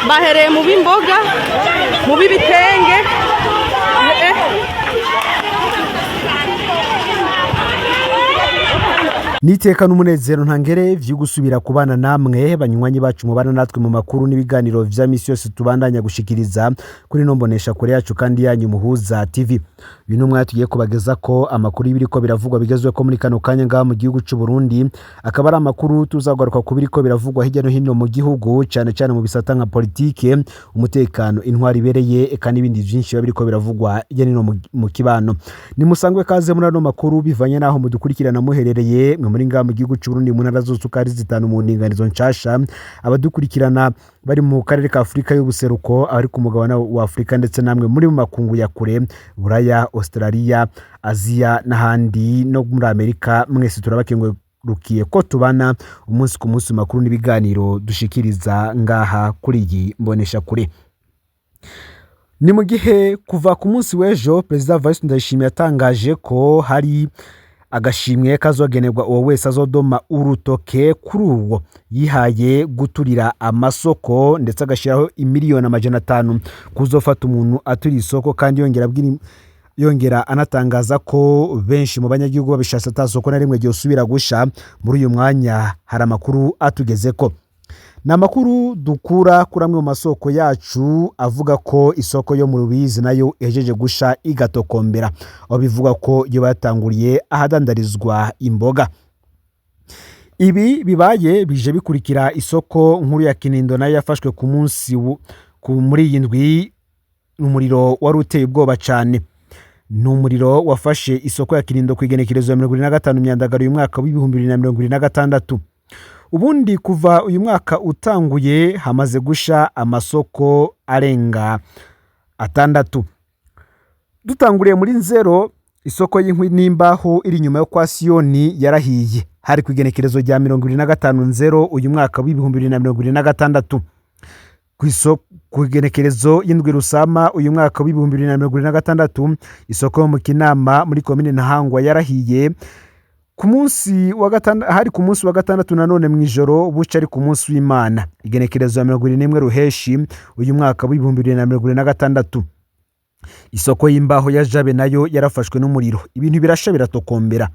Bahereye mu b'imboga, mu b'ibitenge. Niteka n'umunezero ntangere vyo gusubira kubana namwe banywanyi bacu mubana natwe mu makuru n'ibiganiro vya misi yose tubandanya gushikiriza kuri ino mbonesha kure yacu kandi yanyu Muhuza TV. Uyu ni umwanya tugiye kubageza ko amakuru y'ibiriko biravugwa bigezweho muri kano kanya ngaha mu gihugu c'u Burundi, akaba ari amakuru tuzagaruka ku biriko biravugwa hirya no hino mu gihugu, cane cane mu bisata nka politike, umutekano, intwari ibereye, eka n'ibindi vyinshi biba biriko biravugwa hirya no hino mu kibano. Nimusangwe kaze muri ano makuru bivanye n'aho mudukurikirana muherereye, mwe muri ngaha mu gihugu c'u Burundi mu ntara zose uko ari zitanu mu ndinganizo nshasha, abadukurikirana bari mu karere ka Afurika y'ubuseruko, abari ku mugabane wa Afurika, ndetse namwe muri mu makungu ya kure, Buraya, Australia, Aziya n'ahandi no muri Amerika, mwese turabakengurukiye ko tubana umunsi ku munsi mu makuru n'ibiganiro dushikiriza ngaha kuri iyi mbonesha kure. Ni mu gihe kuva ku munsi w'ejo Perezida Evariste Ndayishimiye yatangaje ko hari agashimwe kazogenerwa uwo wese azodoma urutoke kuri uwo yihaye guturira amasoko, ndetse agashyiraho 500,000,000 kuzofata umuntu aturiye isoko, kandi yongera anatangaza ko benshi mu banyagihugu babishatse atasoko na rimwe ryosubira gusha. Muri uyu mwanya hari amakuru atugezeko. Ni amakuru dukura kuri amwe mu masoko yacu avuga ko isoko yo mu Rubizi nayo ihejeje gusha igatokombera, aho bivuga ko iyo batanguriye ahadandarizwa imboga. Ibi bibaye bije bikurikira isoko nkuru ya Kinindo nayo yafashwe ku munsi muri iyi ndwi, umuriro wari uteye ubwoba cane. Ni umuriro wafashe isoko ya Kinindo ku igenekerezo ya 75 Myandagaro uyu mwaka w'ibihumbi bibiri na mirongo ibiri na gatandatu. Ubundi kuva uyu mwaka utanguye hamaze gusha amasoko arenga atandatu. Dutanguriye muri Nzero, isoko y'inkwi n'imbaho iri inyuma yo kwa Siyoni yarahiye, hari ku igenekerezo rya 25 Nzero uyu mwaka w'ibihumbi bibiri na mirongo ibiri na gatandatu. Ku igenekerezo y'indwi Rusama uyu mwaka w'ibihumbi bibiri na mirongo ibiri na gatandatu, isoko yo mu Kinama muri komine Ntahangwa yarahiye. Ku munsi wa hari ku munsi wa gatandatu nanone mw'ijoro buca ari ku munsi w'Imana, igenekerezo ya 71 Ruheshi uyu mwaka w'ibihumbi bibiri na mirongo ibiri na gatandatu. Isoko y'imbaho ya Jabe nayo yarafashwe n'umuriro, ibintu birasha biratokombera.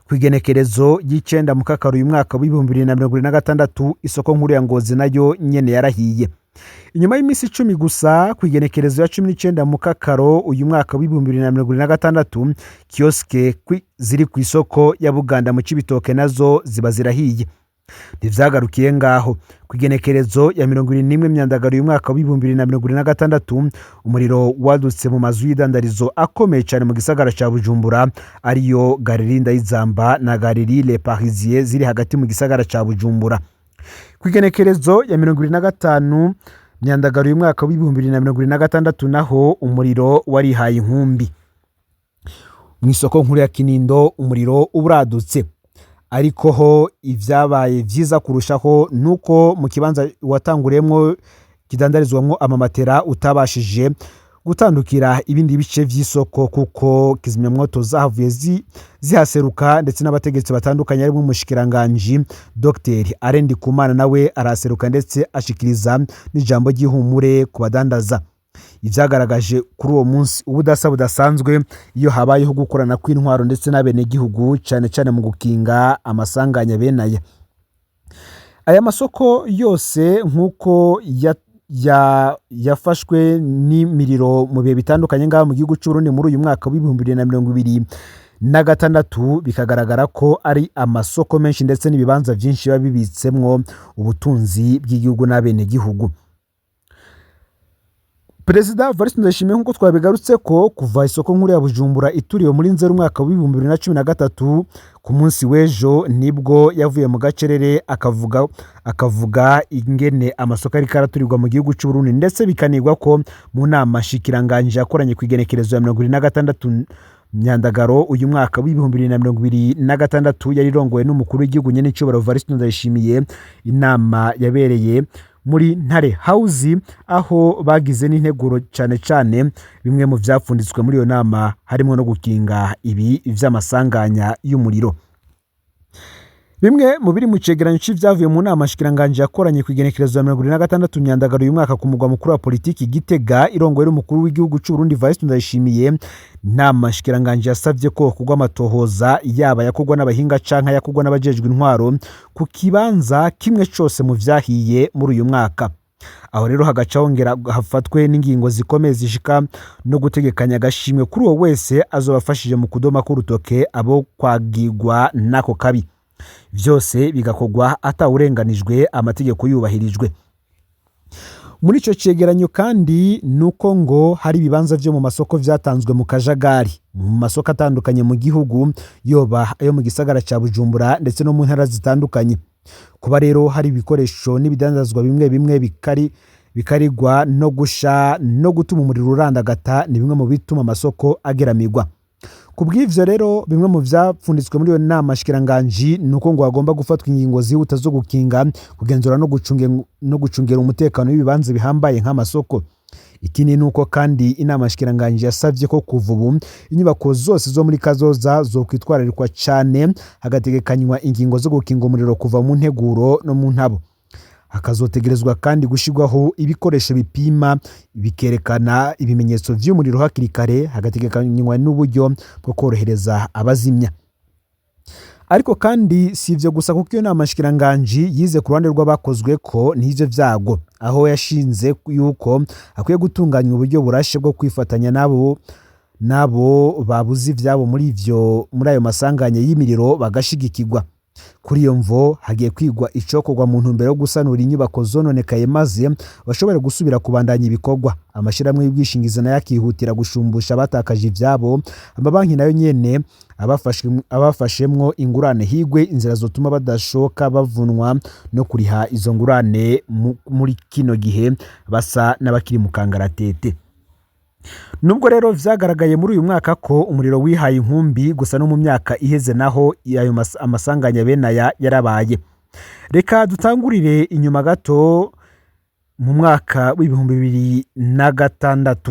Ku igenekerezo y'icenda Mukakaro uyu mwaka w'ibihumbi bibiri na mirongo ibiri na gatandatu, isoko nkuru ya Ngozi nayo nyene yarahiye. Inyuma y'iminsi 10 gusa, ku igenekerezo ya 19 Mukakaro uyu mwaka w'ibihumbi bibiri na mirongo ibiri na gatandatu, kioske ziri ku isoko ya Buganda mu Cibitoke nazo ziba zirahiye. Ntivyagarukiye ngaho, ku igenekerezo ya 71 Myandagaro uyu mwaka w'ibihumbi bibiri na mirongo ibiri na gatandatu, umuriro wadutse mu mazu y'idandarizo akomeye cane mu gisagara ca Bujumbura, ariyo Galerie Ndayizamba na Galerie Le Parisien ziri hagati mu gisagara ca Bujumbura. Ku igenekerezo ya 25 Myandagaro uyu mwaka w'ibihumbi bibiri na mirongo ibiri na gatandatu naho umuriro warihaye inkumbi. Mu isoko nkuru ya Kinindo umuriro uburadutse, ariko ho ivyabaye vyiza kurushaho nuko mu kibanza watanguriyemwo kidandarizwamwo amamatera utabashije gutandukira ibindi bice vy'isoko, kuko kizimyamwoto zahavuye zihaseruka, ndetse n'abategetsi batandukanye harimo umushikiranganji Dr Alain Ndikumana nawe araseruka, ndetse ashikiriza n'ijambo ry'ihumure ku badandaza. Ivyagaragaje kuri uwo munsi ubudasa budasanzwe iyo habayeho gukorana kw'intwaro ndetse n'abenegihugu, cane cane mu gukinga amasanganya bene aya. Aya masoko yose nk'uko yafashwe n'imiriro mu bihe bitandukanye ngaha mu gihugu c'u Burundi muri uyu mwaka w'ibihumbi bibiri na mirongo ibiri na gatandatu, bikagaragara ko ari amasoko menshi ndetse n'ibibanza vyinshi biba bibitsemwo ubutunzi bw'igihugu n'abenegihugu. Perezida Evariste Ndayishimiye nk'uko twabigarutse ko kuva isoko nkuru ya Bujumbura ituriwe muri Nzeri umwaka w'ibihumbi bibiri na cumi na gatatu, ku munsi w'ejo nibwo yavuye mu gacerere akavuga ingene amasoko ariko araturirwa mu gihugu c'u Burundi, ndetse bikanigwa ko mu nama nshikiranganji yakoranye ku igenekerezo ya 76 Myandagaro uyu mwaka w'ibihumbi bibiri na mirongo ibiri na gatandatu yari irongowe n'umukuru w'igihugu nyenicubahiro Evariste Ndayishimiye. Inama yabereye muri Ntare House, aho bagize n'integuro cane cane bimwe mu vyapfunditswe muri iyo nama harimo no gukinga ibi vy'amasanganya y'umuriro. Bimwe mu biri mu cegeranyo c'ivyavuye mu nama nshikiranganji yakoranye kw'igenekerezo ya 26 Myandagaro uyu mwaka ku mugwa mukuru wa politiki Gitega, irongoye n'umukuru w'igihugu c'u Burundi Evariste Ndayishimiye, inama nshikiranganji yasavye ko hokorwa amatohoza, yaba yakorwa n'abahinga canke ayakorwa n'abajejwe intwaro, ku kibanza kimwe cose mu vyahiye muri uyu mwaka. Aho rero hagaca hongera hafatwe n'ingingo zikomeye zishika no gutegekanya agashimwe kuri uwo wese azoba afashije mu kudoma k'urutoke abo kwagigwa n'ako kabi. Vyose bigakorwa atawurenganijwe, amategeko yubahirijwe. Muri ico cegeranyo kandi nuko ngo hari ibibanza vyo mu masoko vyatanzwe mu kajagari mu masoko atandukanye mu gihugu, yoba ayo mu gisagara ca Bujumbura ndetse no mu ntara zitandukanye. Kuba rero hari ibikoresho n'ibidandazwa bimwe bimwe bikarigwa no gusha no gutuma umuriro urandagata ni bimwe mu bituma amasoko ageramigwa. Ku bw'ivyo rero, bimwe mu vyapfunditswe muri iyo nama nshikiranganji ni uko ngo hagomba gufatwa ingingo zihuta zo gukinga, kugenzura no gucungera umutekano w'ibibanza bihambaye nk'amasoko. Ikindi ni uko kandi inama nshikiranganji yasavye ko kuva ubu inyubako zose zo muri kazoza zokwitwararikwa cane, hagategekanywa ingingo zo gukinga umuriro kuva mu nteguro no mu ntabo. Hakazotegerezwa kandi gushirwaho ibikoresho bipima bikerekana ibimenyetso vy'umuriro hakiri kare, hagategekanywa n'uburyo bwo korohereza abazimya. Ariko kandi si ivyo gusa, kuko iyo nama nshikiranganji yize ku ruhande rw'abakozwe ko n'ivyo vyago, aho yashinze yuko hakwiye gutunganywa uburyo burashe bwo kwifatanya n'abo babuze ivyabo muri ayo masanganya y'imiriro bagashigikirwa. Kuri iyo mvo hagiye kwigwa icokorwa mu ntumbero yo gusanura inyubako zononekaye maze bashobore gusubira kubandanya ibikorwa. Amashirahamwe y'ubwishingizi nayo akihutira gushumbusha abatakaje ivyabo, amabanki nayo nyene abafashemwo ingurane higwe inzira zotuma badashoka bavunwa no kuriha izo ngurane muri kino gihe basa n'abakiri mu kangaratete. Nubwo rero vyagaragaye muri uyu mwaka ko umuriro wihaye inkumbi, gusa no mu myaka iheze naho ayo amasanganya bene aya yarabaye. Reka dutangurire inyuma gato mu mwaka w'2006.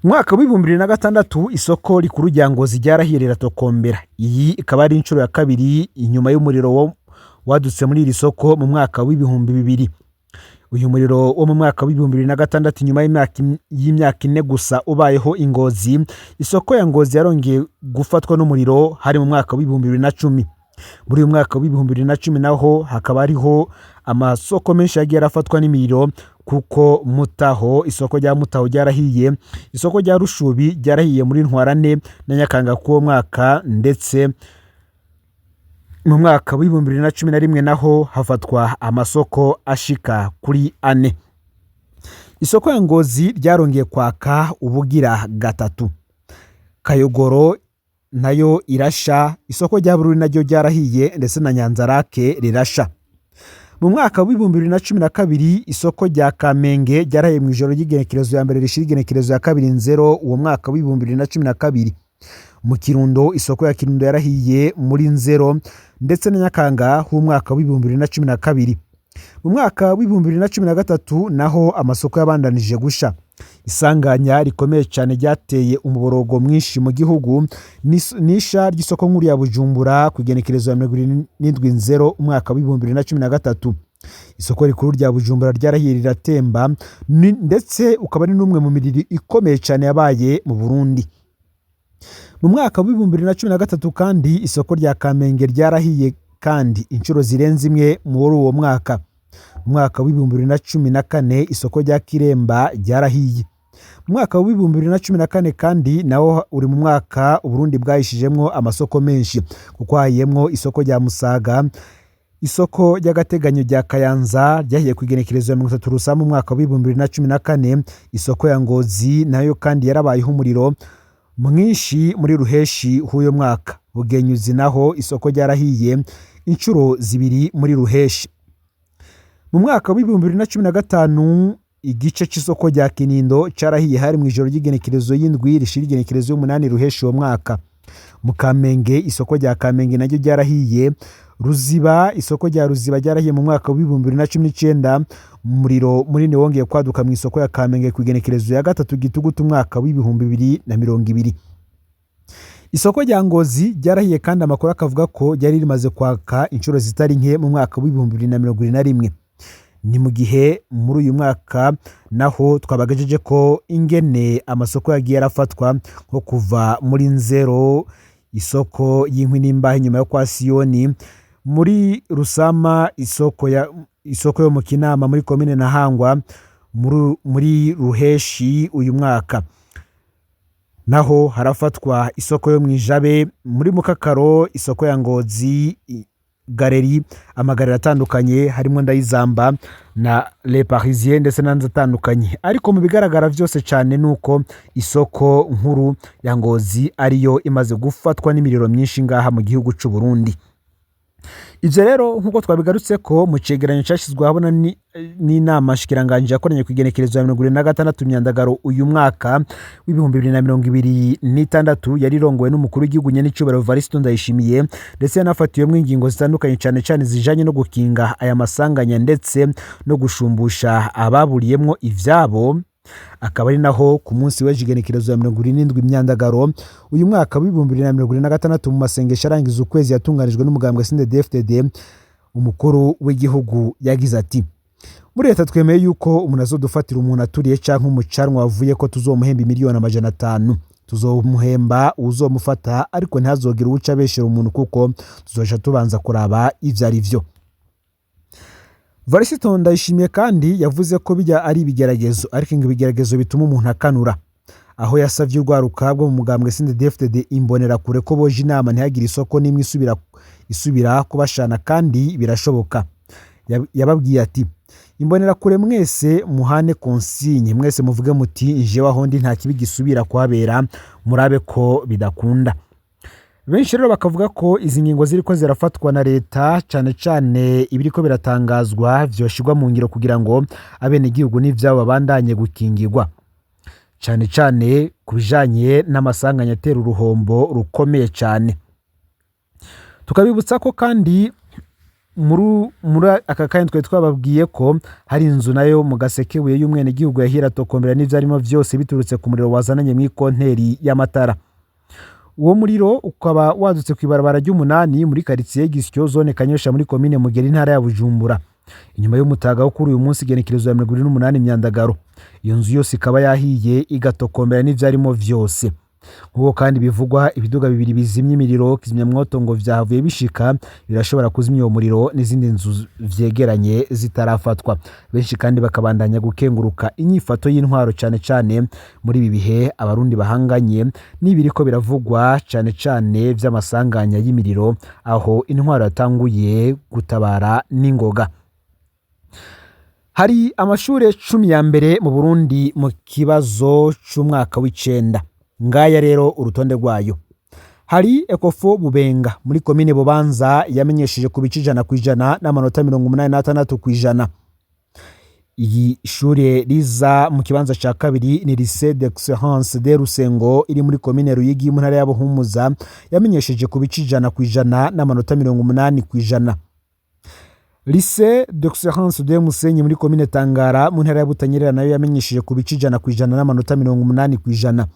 Mu mwaka w'2006 isoko rikuru rya Ngozi ryarahiye riratokombera. Iyi ikaba ari inshuro ya kabiri inyuma y'umuriro wadutse muri iri soko mu mwaka w'2000. Uyu muriro wo mu mwaka w'2006, inyuma y'imyaka 4 gusa ubayeho i Ngozi, isoko ya Ngozi yarongeye gufatwa n'umuriro hari mu mwaka w'2010. Muri uyu mwaka w'2010 naho hakaba hariho amasoko menshi yagiye arafatwa n'imiriro, kuko Mutaho, isoko rya Mutaho ryarahiye, isoko rya Rushubi ryarahiye muri Ntwarane na Nyakanga k'uwo mwaka, ndetse mu mwaka w'2011 naho hafatwa amasoko ashika kuri 4. Isoko ya Ngozi ryarongeye kwaka ubugira gatatu. Kayogoro nayo irasha, isoko rya Bururi naryo ryarahiye, ndetse na Nyanzarake rirasha. Mu mwaka w'2012 isoko rya Kamenge ryarahiye mu ijoro ry'igenekerezo ya mbere rishira igenekerezo ya 2 Nzero uwo mwaka w'2012. Mu Kirundo, isoko ya Kirundo yarahiye muri Nzero ndetse na Nyakanga h'umwaka w'2012. Mu mwaka w'2013 naho amasoko yabandanije gusha. Isanganya rikomeye cyane ryateye umuborogo mwinshi mu gihugu nisha ry'isoko nkuru ya Bujumbura ku igenekerezo ya 77 Nzero umwaka w'2013. Isoko rikuru rya Bujumbura ryarahiye riratemba, ndetse ukaba ari n'umwe mu miriri ikomeye cyane yabaye mu Burundi. Mu mwaka w'2013 kandi isoko rya Kamenge ryarahiye kandi inshuro zirenze imwe muri uwo mwaka. Mu mwaka w'2014 isoko rya Kiremba ryarahiye. Mu mwaka w'2014 kandi nawo uri mu mwaka Uburundi bwahishijemwo amasoko menshi, kuko hahiyemwo isoko rya Musaga, isoko ry'agateganyo rya Kayanza ryahiye ku igenekerezo ya 30 Rusama mu mwaka w'2014. Isoko ya Ngozi nayo kandi yarabayeho umuriro mwinshi muri Ruheshi h'uyo mwaka. Bugenyuzi naho isoko ryarahiye inshuro zibiri muri Ruheshi. Mu mwaka w'2015 igice c'isoko rya Kinindo carahiye hari mu ijoro ry'igenekerezo y'indwi rishira igenekerezo y'umunani Ruheshi uwo mwaka. Mu Kamenge, isoko rya Kamenge naryo ryarahiye. Ruziba, isoko rya Ruziba ryarahiye mu mwaka w'2019. Umuriro munini wongeye kwaduka mu isoko ya Kamenge ku igenekerezo ya 3 Gitugutu umwaka w'2020. Isoko rya Ngozi ryarahiye, kandi amakuru akavuga ko ryari rimaze kwaka inshuro zitari nke mu mwaka w'2021. Ni mu gihe muri uyu mwaka naho twabagejeje ko ingene amasoko yagiye arafatwa, nko kuva muri Nzero isoko y'inkwi n'imbaho inyuma yo kwa Siyoni, muri Rusama isoko yo mu Kinama muri komine Ntahangwa, muri Ruheshi uyu mwaka naho harafatwa isoko yo mu Ijabe, muri Mukakaro isoko ya Ngozi, galeri, amagareri atandukanye harimo Ndayizamba na Le Parisien ndetse n'andi atandukanye. Ariko mu bigaragara byose cyane ni uko isoko nkuru ya Ngozi ariyo imaze gufatwa n'imiriro myinshi ngaha mu gihugu cy'u Burundi. Ivyo rero, nk'uko twabigarutse ko mu cegeranyo cyashyizwe ahabona n'inama nshikiranganji yakoranye ku igenekerezo ya 26 Myandagaro uyu mwaka w'2026, yari irongowe n'umukuru w'igihugu nyenicubahiro Evariste Ndayishimiye, ndetse yanafatiwemo ingingo zitandukanye, cyane cyane zijanye no gukinga aya masanganya ndetse no gushumbusha ababuriyemwo ivyabo. Akaba ari naho ku munsi w'ejo, igenekerezo ya 77 Myandagaro uyu mwaka w'2026, mu masengesho arangiza ukwezi yatunganijwe n'umugambwe CNDD-FDD, umukuru w'igihugu yagize ati: "Muri leta twemeye yuko umuntu azodufatira umuntu aturiye canke umucanwa wavuye ko tuzomuhemba miliyoni 500. Tuzomuhemba uwuzomufata, ariko ntihazogire uwuca abeshera umuntu, kuko tuzoca tubanza kuraba ivyo ari vyo." Varisito Ndayishimiye kandi yavuze ko bijya ari ibigeragezo, ariko ngo ibigeragezo bituma umuntu akanura, aho yasavye urwaruka rwo mu mugambwe CNDD-FDD Imbonerakure ko boje inama ntihagire isoko n'imwe isubira kubashana, kandi birashoboka. Yababwiye ati: "Imbonerakure mwese muhane consigne, mwese muvuge muti njewe aho ndi nta kibi gisubira kuhabera, murabe ko bidakunda." Benshi rero bakavuga ko izi ngingo ziriko zirafatwa na leta, cane cane ibiriko biratangazwa, vyoshirwa mu ngiro kugira ngo abenegihugu n'ivyabo babandanye gukingirwa, cane cane ku bijanye n'amasanganya atera uruhombo rukomeye cane. Tukabibutsa ko kandi muri aka kanya twari twababwiye ko hari inzu nayo mu Gasekebuye y'umwenegihugu yahira tokombera n'ivyarimo vyose biturutse ku muriro wazananye mw'ikonteri y'amatara. Uwo muriro ukaba wadutse kw'ibarabara ry'umunani muri karitsiye Gisyo, zone Kanyosha, muri komine Mugera, intara ya Bujumbura, inyuma y'umutaga wo kuri uyu munsi, igenekerezo ya 28 Myandagaro. Iyo nzu yose ikaba yahiye igatokombera n'ivyarimo vyose. Nk'uko kandi bivugwa, ibiduga bibiri bizimya imiriro, kizimyamwoto, ngo vyahavuye bishika birashobora kuzimya uwo muriro n'izindi nzu vyegeranye zitarafatwa. Benshi kandi bakabandanya gukenguruka inyifato y'intwaro, cane cane muri ibi bihe abarundi bahanganye n'ibiriko biravugwa cane cane vy'amasanganya y'imiriro, aho intwaro yatanguye gutabara n'ingoga. Hari amashure 10 ya mbere mu Burundi mu kibazo c'umwaka w'icenda. Ngaya rero urutonde rwayo. Hari Ecofo Bubenga muri komine Bubanza, yamenyesheje ku bice 100% n'amanota 86%. Iyi shure riza mu kibanza ca kabiri ni Lycée d'Excellence de Rusengo iri muri komine Ruyigi mu ntara ya Buhumuza, yamenyesheje ku bice 100% n'amanota 80%. Lycée d'Excellence de Musenyi muri komine Tangara mu ntara ya Butanyerera nayo yamenyesheje ku bice 100% n'amanota 80%.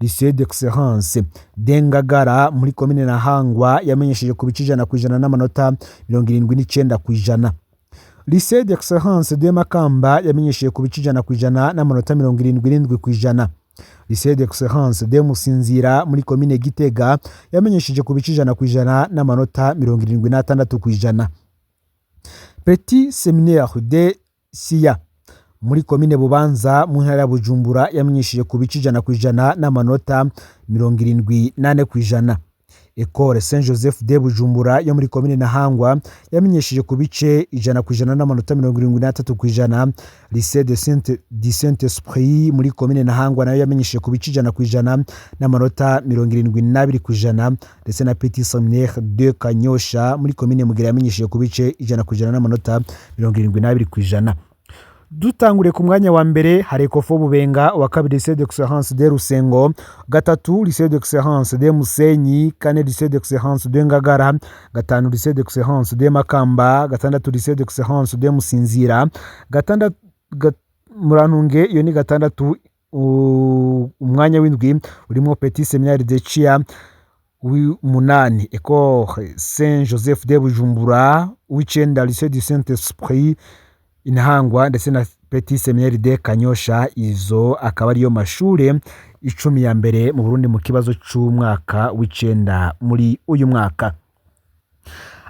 Lycée d'Excellence de Ngagara muri komine Ntahangwa yamenyesheje ku bice 100% n'amanota 79%. Lycée d'Excellence de Makamba yamenyesheje ku bice 100% n'amanota 77%. Lycée d'Excellence de Musinzira muri komine Gitega yamenyesheje ku bice 100% n'amanota 76%. Petit Séminaire de Siya muri komine Bubanza mu ntara ya Bujumbura yamenyesheje ku bice 100% n'amanota 74%. Ecole Saint Joseph de Bujumbura yo muri komine Ntahangwa yamenyesheje ku bice 100% n'amanota 73%. Lycée de Saint du Saint Esprit muri komine Ntahangwa nayo yamenyesheje ku bice 100% n'amanota 72%, ndetse na Petit Séminaire de Kanyosha muri komine Mugera yamenyesheje ku bice 100% n'amanota 72%. Dutanguriye ku mwanya wa mbere, hari Ecofo Bubenga, wa kabiri Lycée d'Excellence de Rusengo, gatatu Lycée d'Excellence de Musenyi, kane Lycée d'Excellence de Ngagara, gatanu Lycée d'Excellence de Makamba, gatandatu Lycée d'Excellence de Musinzira, gatandatu murantunge, iyo ni gatandatu. Umwanya w'indwi urimo Petit Séminaire de Chia. Uw'umunani, Ecole Saint Joseph de Bujumbura. Uw'icenda, Lycée du Saint Esprit Intahangwa, ndetse na Petit Seminaire de Kanyosha. Izo akaba ariyo mashure 10 ya mbere mu Burundi mu kibazo c'umwaka w'icenda muri uyu mwaka.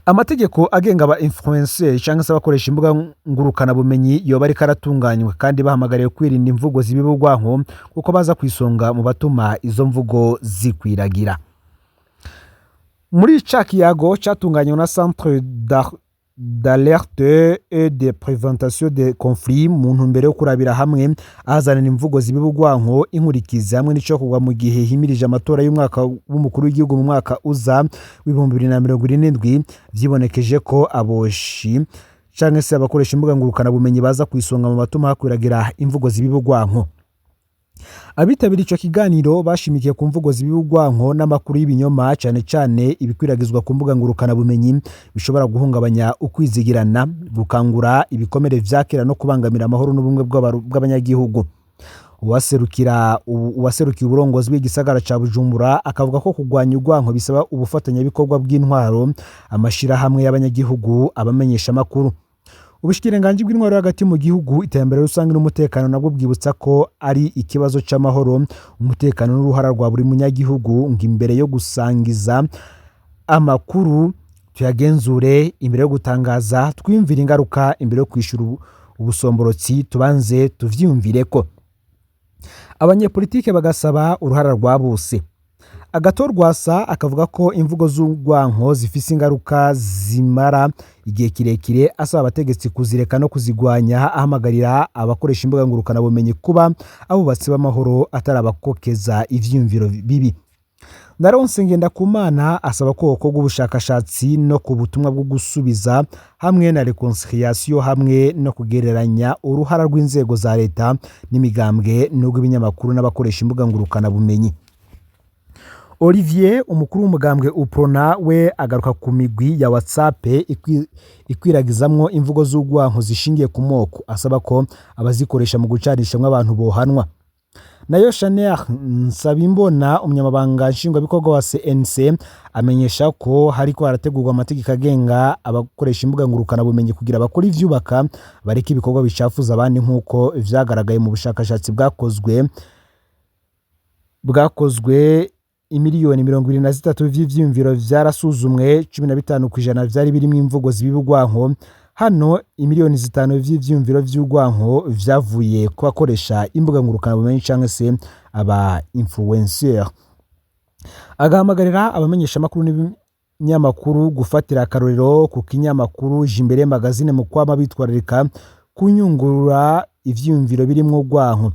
Amategeko agenga aba influencer cyangwa se abakoresha imbuga ngurukanabumenyi yoba ariko aratunganywa, kandi bahamagariwe kwirinda imvugo zibiba urwanko, kuko baza ku isonga mu batuma izo mvugo zikwiragira. Muri ca kiyago catunganywa na Centre d'alerte et de prévention des conflits mu ntumbero yo kurabira hamwe ahazanana imvugo zibiba urwanko, inkurikizi hamwe n'icokorwa mu gihe himirije amatora y'umwaka w'umukuru w'igihugu mu mwaka uza w'2027, vyibonekeje ko aboshi canke se abakoresha imbuga ngurukanabumenyi baza ku isonga mu batuma hakwiragira imvugo zibiba urwanko. Abitabiriye ico kiganiro bashimikiye ku mvugo zibiba urwanko n'amakuru y'ibinyoma, cane cane ibikwiragizwa ku mbuga ngurukanabumenyi, bishobora guhungabanya ukwizigirana, gukangura ibikomere vya kera no kubangamira amahoro n'ubumwe bw'abanyagihugu. Uwaserukiye uburongozi bw'igisagara ca Bujumbura akavuga ko kurwanya urwanko bisaba ubufatanyabikorwa bw'intwaro, amashirahamwe y'abanyagihugu, abamenyeshamakuru. Ubushikiranganji bw'intwaro hagati mu gihugu, iterambere rusange n'umutekano nabwo bwibutsa ko ari ikibazo c'amahoro, umutekano n'uruhara rwa buri munyagihugu, ngo imbere yo gusangiza amakuru tuyagenzure, imbere yo gutangaza twiyumvire ingaruka, imbere yo kwishura ubusomborotsi tubanze tuvyiyumvireko. Abanyepolitike bagasaba uruhara rwa bose. Agatorwasa akavuga ko imvugo z'urwanko zifise ingaruka zimara igihe kirekire, asaba abategetsi kuzireka no kuzigwanya, ahamagarira abakoresha imbuga ngurukanabumenyi kuba abubatsi b'amahoro, atari abakokeza ivyiyumviro bibi. Naronse Ngendakumana asaba ko hokorwa ubushakashatsi no ku butumwa bwo gusubiza hamwe na reconciliation, hamwe no kugereranya uruhara rw'inzego za leta n'imigambwe n'urw'ibinyamakuru n'abakoresha imbuga ngurukanabumenyi. Olivier, umukuru w'umugambwe Uprona, we agaruka ku migwi ya WhatsApp ikwiragizamwo imvugo z'urwanko zishingiye ku moko, asaba ko abazikoresha mu gucanishamwo abantu bohanwa. Nayo Chanel Nsabimbona, umunyamabanga nshingwabikorwa wa CNC, amenyesha ko hariko harategurwa amategeko agenga abakoresha imbuga ngurukanabumenyi kugira bakore ivyubaka, bareke ibikorwa bicafuza abandi, nk'uko vyagaragaye mu bushakashatsi bwakozwe. Imiliyoni 73 vy'ivyiyumviro vyarasuzumwe, 15% vyari birimwo imvugo zibiba urwanko. Hano imiliyoni 5 vy'ivyiyumviro vy'urwanko vyavuye ku bakoresha imbuga ngurukanabumenyi canke se aba influencer. Agahamagarira abamenyeshamakuru n'ibinyamakuru gufatira akarorero ku kinyamakuru Jimbere Magazine mu kwama bitwararika kunyungurura ivyiyumviro birimwo urwanko,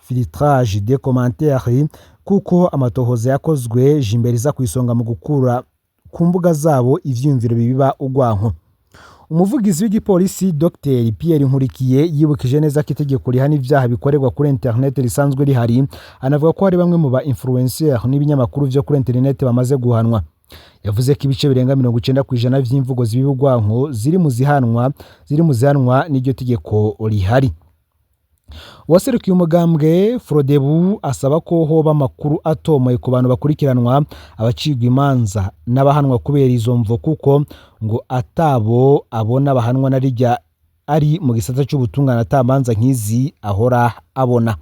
filtrage des commentaires, kuko amatohoza yakozwe Jimbere iza kw'isonga mu gukura ku mbuga zabo ivyiyumviro bibiba urwanko. Umuvugizi w'igipolisi Dr Pierre Nkurikiye yibukije neza ko itegeko rihana ivyaha bikorerwa kuri internet risanzwe rihari, anavuga ko hari bamwe mu ba influencer n'ibinyamakuru vyo kuri internet bamaze guhanwa. Yavuze ko ibice birenga 90% vy'imvugo zibiba urwanko ziri mu zihanwa n'iryo tegeko rihari. Uwaserukiye umugambwe Frodebu asaba ko hoba amakuru atomoye ku bantu bakurikiranwa, abacirwa imanza n'abahanwa kubera izo mvo, kuko ngo atabo abona bahanwa na rirya ari mu gisata c'ubutungane ata manza nk'izi ahora abona.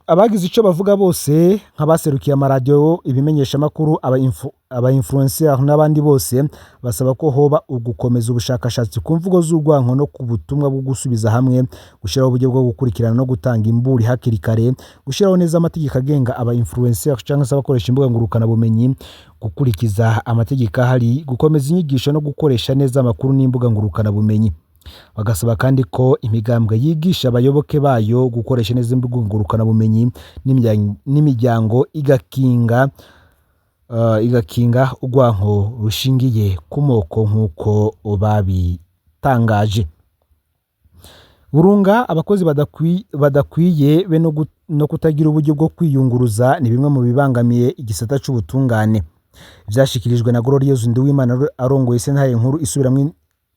Abagize ico bavuga bose, nk'abaserukiye amaradiyo, ibimenyeshamakuru, aba influencer n'abandi bose, basaba ko hoba ugukomeza ubushakashatsi ku mvugo z'urwanko no ku butumwa bwo gusubiza hamwe, gushiraho uburyo bwo gukurikirana no gutanga imburi hakiri kare, gushiraho neza amategeko agenga aba influencer cyangwa se abakoresha imbuga ngurukanabumenyi, gukurikiza amategeko ahari, gukomeza inyigisho no gukoresha neza amakuru n'imbuga ngurukanabumenyi. Bagasaba kandi ko imigambwe yigisha abayoboke bayo gukoresha neza imbuga ngurukanabumenyi, n'imiryango igakinga urwanko rushingiye ku moko nk'uko babitangaje. Burunga abakozi badakwiye be no kutagira uburyo bwo kwiyunguruza ni bimwe mu bibangamiye igisata c'ubutungane. Vyashikirijwe na Gloriose Nduwimana, arongoye sentare nkuru isubiramwo.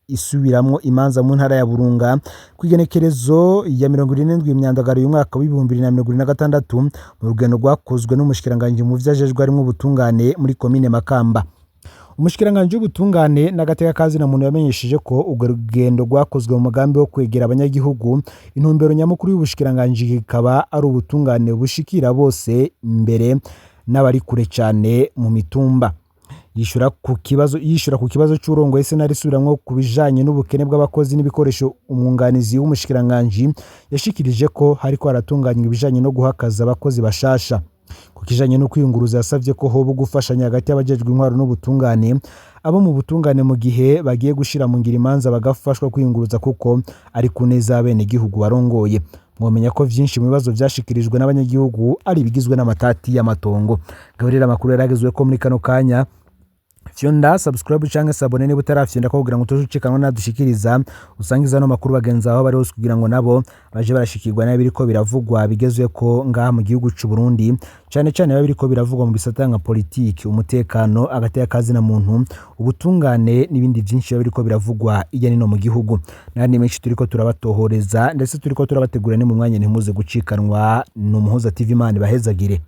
isubiramwo imanza mu ntara ya Burunga kw'igenekerezo ya 77 Myandagaro y'umwaka w'2026 mu rugendo rwakozwe n'umushikiranganji mu vyo ajejwe harimwo ubutungane muri komine Makamba. Umushikiranganji w'ubutungane n'agateka ka muntu yamenyesheje ko urwo rugendo rwakozwe mu mugambi wo kwegera abanyagihugu, intumbero nyamukuru y'ubushikiranganji ikaba ari ubutungane bushikira bose mbere n'abari kure cane mu mitumba. Yishura ku kibazo c'urongoye sentare isubiramwo ku bijanye n'ubukene bw'abakozi n'ibikoresho, umwunganizi w'umushikiranganji yashikirije ko hariko haratunganywa ibijanye no guha akazi abakozi bashasha. Ku kijanye no kwiyunguruza, yasavye ko hoba ugufashanya hagati y'abajejwe intwaro n'ubutungane, abo mu butungane mu gihe bagiye gushira mu ngiro imanza bagafashwa kwiyunguruza kuko ari ku neza y'abenegihugu barongoye. Mwomenya ko vyinshi mu bibazo vyashikirijwe n'abanyagihugu ari ibigizwe n'amatati y'amatongo. Gaburira amakuru yaragezweko muri kano kanya. Fyonda subscribe canke s'abonner niba utarafyonda ko kugira ngo utojucikanwa nadushikiriza, usangiza ano makuru bagenzi bawe bari hose kugira ngo nabo baje barashikirwa n'ibiriko biravugwa bigezweko ngaha mu gihugu c'u Burundi, cane cane biba biriko biravugwa mu bisata nka politiki, umutekano, agateka ka muntu, ubutungane n'ibindi vyinshi biba biriko biravugwa hirya no hino mu gihugu. N'ayandi menshi turiko turabatohoreza ndetse turiko turabategura ni mu mwanya, ntimuze gucikanwa. Ni Umuhuza TV, Imana ibahezagire.